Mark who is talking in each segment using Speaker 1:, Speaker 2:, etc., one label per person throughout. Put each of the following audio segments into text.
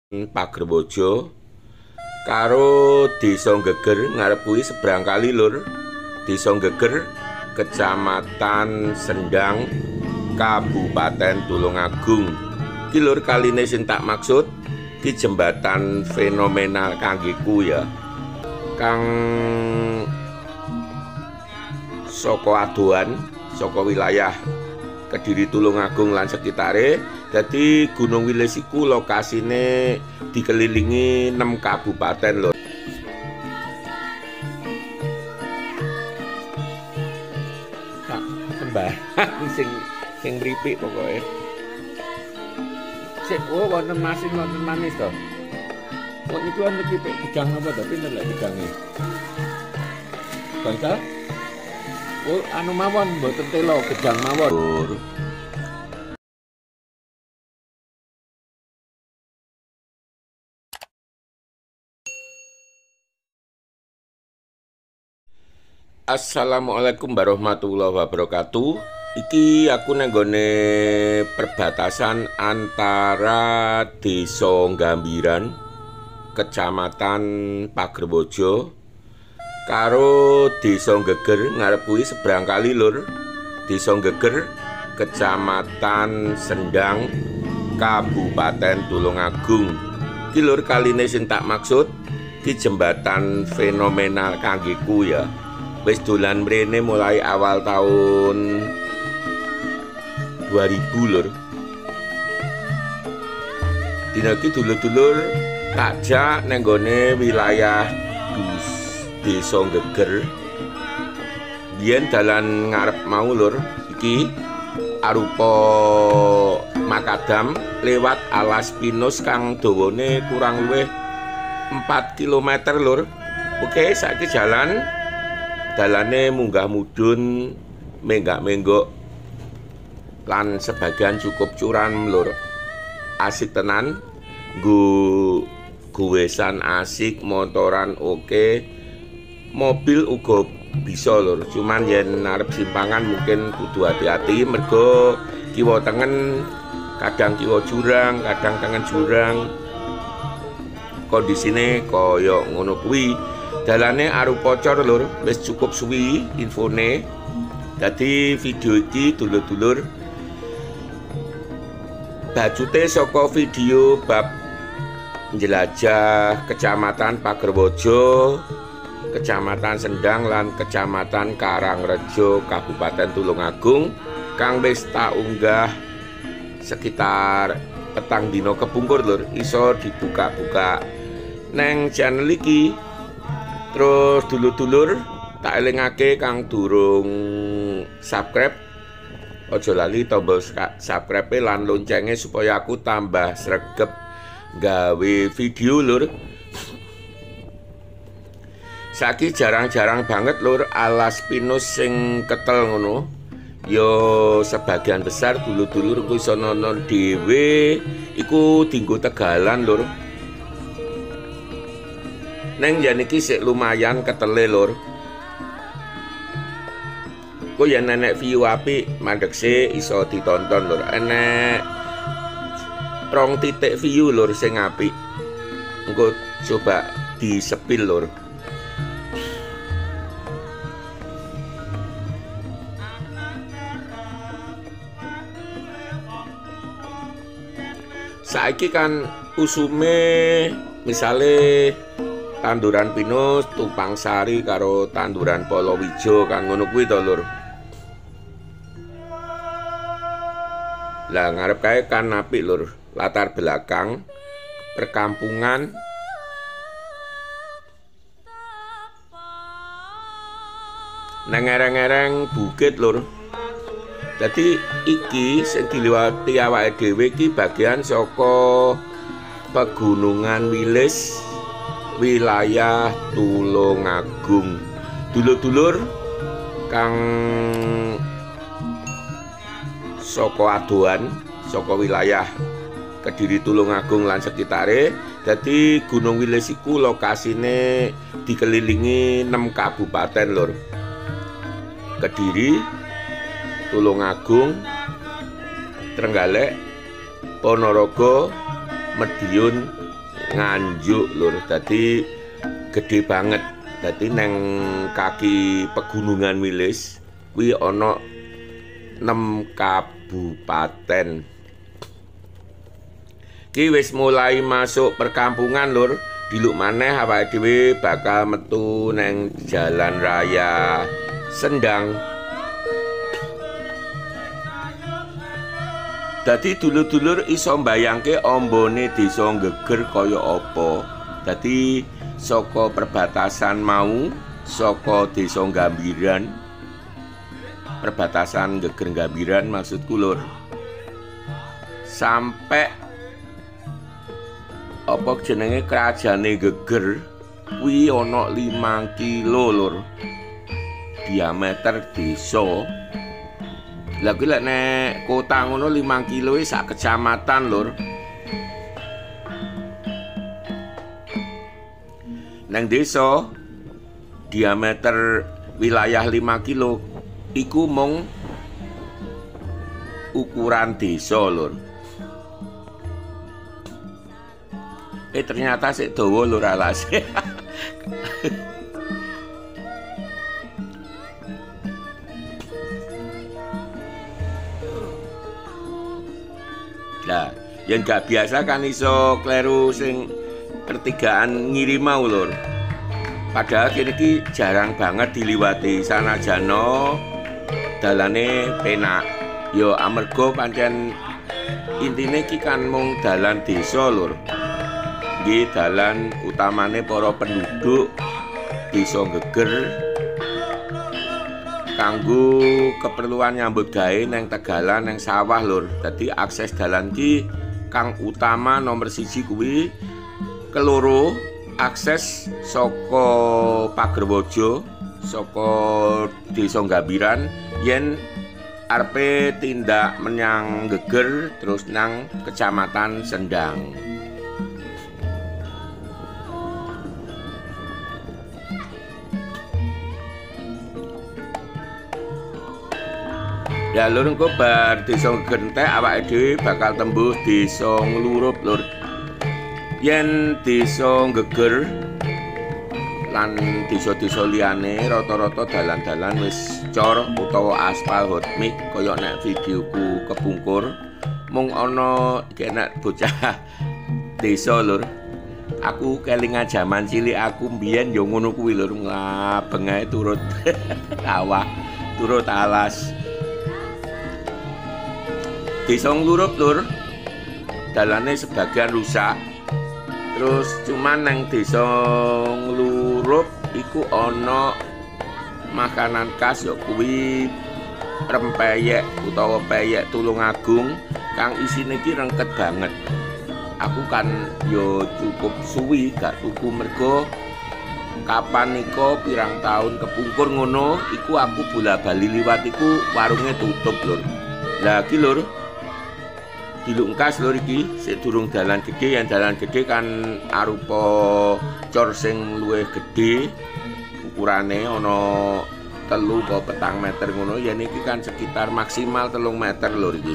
Speaker 1: Pagerwojo karo Desa Geger ngarep kuwi seberang kali lur. Desa Geger, Kecamatan Sendang, Kabupaten Tulungagung. Ki lur kaline sing tak maksud ki jembatan fenomenal kanggeku ya. Kang saka adohan, saka wilayah Kediri Tulungagung lan sekitare. Dadi Gunung Wilis iku lokasine dikelilingi 6 kabupaten lho. Tak sembarang sing mripik pokoke. Sik oh wonten masin wonten manis to. Kok niku wonten iki gedang napa to? Pinten lek gedange? Bangsa? Oh anu mawon mboten telo gedang mawon. Assalamualaikum warahmatullahi wabarakatuh. Iki aku nang nggone perbatasan antara Desa Gambiran, Kecamatan Pagerwojo karo Desa Geger ngarep kuwi seberang kali lur. Desa Geger, Kecamatan Sendang, Kabupaten Tulungagung. Ki lur kaline sing tak maksud ki jembatan fenomenal kanggeku ya. Wis dolan mrene mulai awal tahun 2000 lur. Dina iki dulur-dulur takjak nang nggone wilayah Desa Geger. Biyen dalan ngarep mau lur iki arupa makadam lewat alas pinus kang dawane kurang luwih 4 km lur. Oke, saiki jalan dalane munggah mudhun, menggak-menggok lan sebagian cukup curam lur. Asik tenan, nggo gowesan asik, motoran oke, mobil uga bisa lur. Cuman yen arep simpangan mungkin kudu hati-hati mergo kiwa tengen kadang kiwa jurang, kadang tengen jurang. Kondisine kaya ngono kuwi. Dalane arupa cor lur, wis cukup suwi infone. Dadi video iki dulur-dulur bacute saka video bab njelajah Kecamatan Pagerwojo, Kecamatan Sendang lan Kecamatan Karangrejo, Kabupaten Tulungagung kang wis tak unggah sekitar petang dina kepungkur lur, iso dibuka-buka neng channel iki. Terus dulur-dulur tak elingake kang durung subscribe, aja lali tombol subscribe lan loncenge supaya aku tambah sregep gawe video lur. Saiki jarang-jarang banget lur alas pinus sing ketel ngono. Yo sebagian besar dulur-dulur ku iso nonton dhewe iku dinggo tegalan lur. Neng yen iki sik lumayan ketele lur. Ku yen enek view apik mandek sik iso ditonton lur. Enek 2 titik view lur sing apik. Engko coba disepil lur. Saiki kan usume misale tanduran pinus tumpang sari karo tanduran palawija kan ngono kuwi to lur. Lah ngarep kae kan apik lur, latar belakang perkampungan nang ereng-ereng bukit lur. Dadi iki sing diliwati awake dhewe iki bagian saka Pegunungan Wilis wilayah Tulungagung. Dulur-dulur kang saka adohan, saka wilayah Kediri Tulungagung lan sekitare. Dadi Gunung Wilis iku lokasine dikelilingi 6 kabupaten lur. Kediri, Tulungagung, Trenggalek, Ponorogo, Madiun Nganjuk lur. Dadi gede banget. Dadi neng kaki pegunungan Wilis kuwi ana 6 kabupaten. Ki wis mulai masuk perkampungan lur. Diluk maneh awake dhewe bakal metu neng jalan raya Sendang. Dadi dulur-dulur iso mbayangke ombone desa Geger kaya apa. Dadi saka perbatasan mau, saka desa Gambiran, perbatasan Geger Gambiran maksudku lur, sampai apa jenenge kerajane Geger kuwi ana 5 kilo lur diameter desa. Lah kuwi lek nek kota ngono 5 kilo sak kecamatan lur. Nang desa diameter wilayah 5 kilo iku mung ukuran desa lur. Ternyata sik dawa lur alase. Lah, yang gak biasa kan iso kleru sing pertigaan ngiri mau lur. Padahal kene iki jarang banget diliwati, sanajana dalane penak. Ya amerga pancen intine iki kan mung dalan desa lur. Nggih, dalan utamane para penduduk desa Geger kanggo keperluan nyambut gawe neng tegalan neng sawah lur. Dadi akses dalan ki kang utama nomor 1 kuwi, keloro akses saka Pagerwojo, saka desa Gambiran yen arepe tindak menyang Geger terus nang Kecamatan Sendang. Ya lur, engko bar desa Geger awake dhewe bakal tembus desa Nglurup lur. Yen desa Geger lan desa-desa liyane rata-rata dalan-dalan wis cor utawa aspal hotmix kaya nek videoku kepungkur. Mung ana iki nek bocah desa lur. Aku kelingan jaman cilik aku mbiyen ya ngono kuwi lur, ngabeng ae turut sawah, turut alas. Desa Nglurup lur, dalane sebagian rusak. Terus cuman nang desa Nglurup iku ana makanan khas ya kuwi rempeyek utawa peyek Tulungagung kang isine iki rengket banget. Aku kan yo cukup suwi gak tuku mergo kapan niko pirang tahun kepungkur ngono iku aku bola-bali liwat iku warunge tutup lur. Lah iki lur dilungkas lur iki sik durung dalan gede. Yang dalan gede kan arupa cor sing luwih gede ukurane ana 3 apa 4 meter ngono. Yen iki kan sekitar maksimal 3 meter lur iki.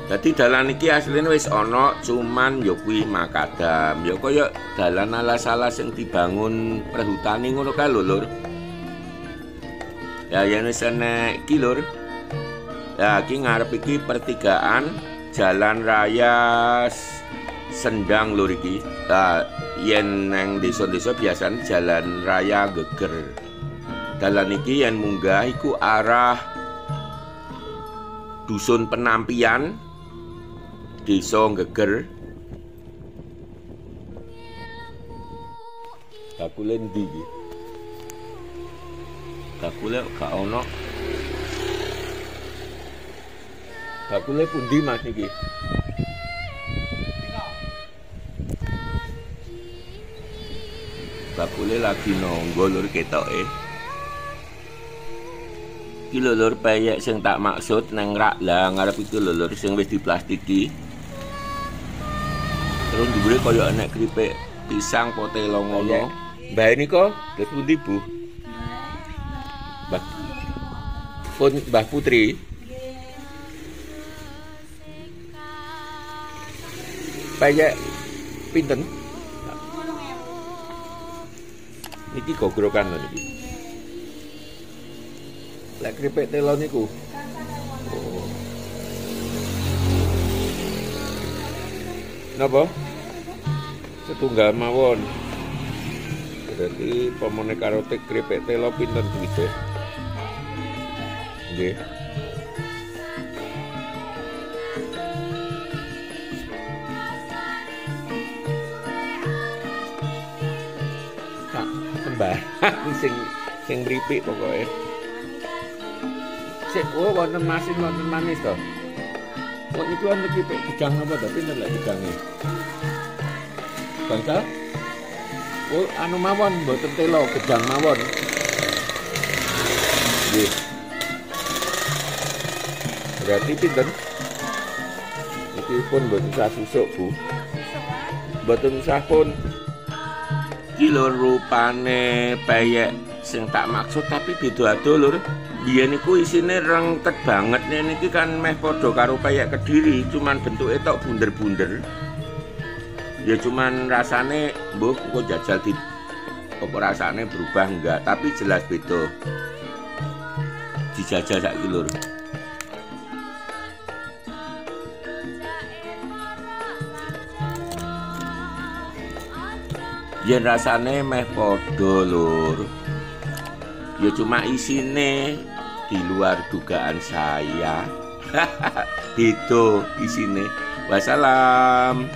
Speaker 1: Dadi dalan iki asline wis ana, cuman ya kuwi makadam. Ya kaya dalan alas-alas sing dibangun perhutani ngono kae lho lur. Ya yen wis enek iki lur. Ya iki ngarep iki pertigaan Jalan Raya Sendang lur iki. Lah yen nang desa-desa biasane Jalan Raya Geger. Dalan iki yen munggah iku arah Dusun Penampian, Desa Geger. Bakule ndi iki? Bakule gak ono. Bakule pundi Mas iki? Bakule lagi nonggo lur ketoke. Iki lho lur peyek sing tak maksud nang rak. Lah ngarep iki lho lur sing wis diplastiki. Terus dhuwure kaya enek keripik pisang potelo ngono. Mbah niko terus pundi Bu? Mbah pun Mbah Putri. Peyek pinten? Niki gogrokan lho niki. Lek kripik telo niku. Oh. Napa? Setunggal mawon. Berarti pomone karo kripik telo pinten duwite? Nggih. Tak sembarang sing mripik pokoke. Sik oh wonten masin wonten manis to. Kok niku wonten kripik gedang napa to? Pinten lek gedange? Bangsa? Oh anu mawon mboten telo, gedang mawon. Nggih. Berarti pinten? Iki pun mboten usah susuk, Bu. Mboten usah pun. Iki lho rupane peyek sing tak maksud tapi beda adoh lur. Biyen niku isine rengket banget. Niki kan meh padha karo peyek Kediri, cuman bentuke tok bunder-bunder. Ya cuman rasane mbuh kok jajal di apa rasane berubah enggak, tapi jelas beda. Dijajal saiki lur. Yen rasane meh padha lur. Ya cuma isine di luar dugaan saya. Beda isine. Wassalam.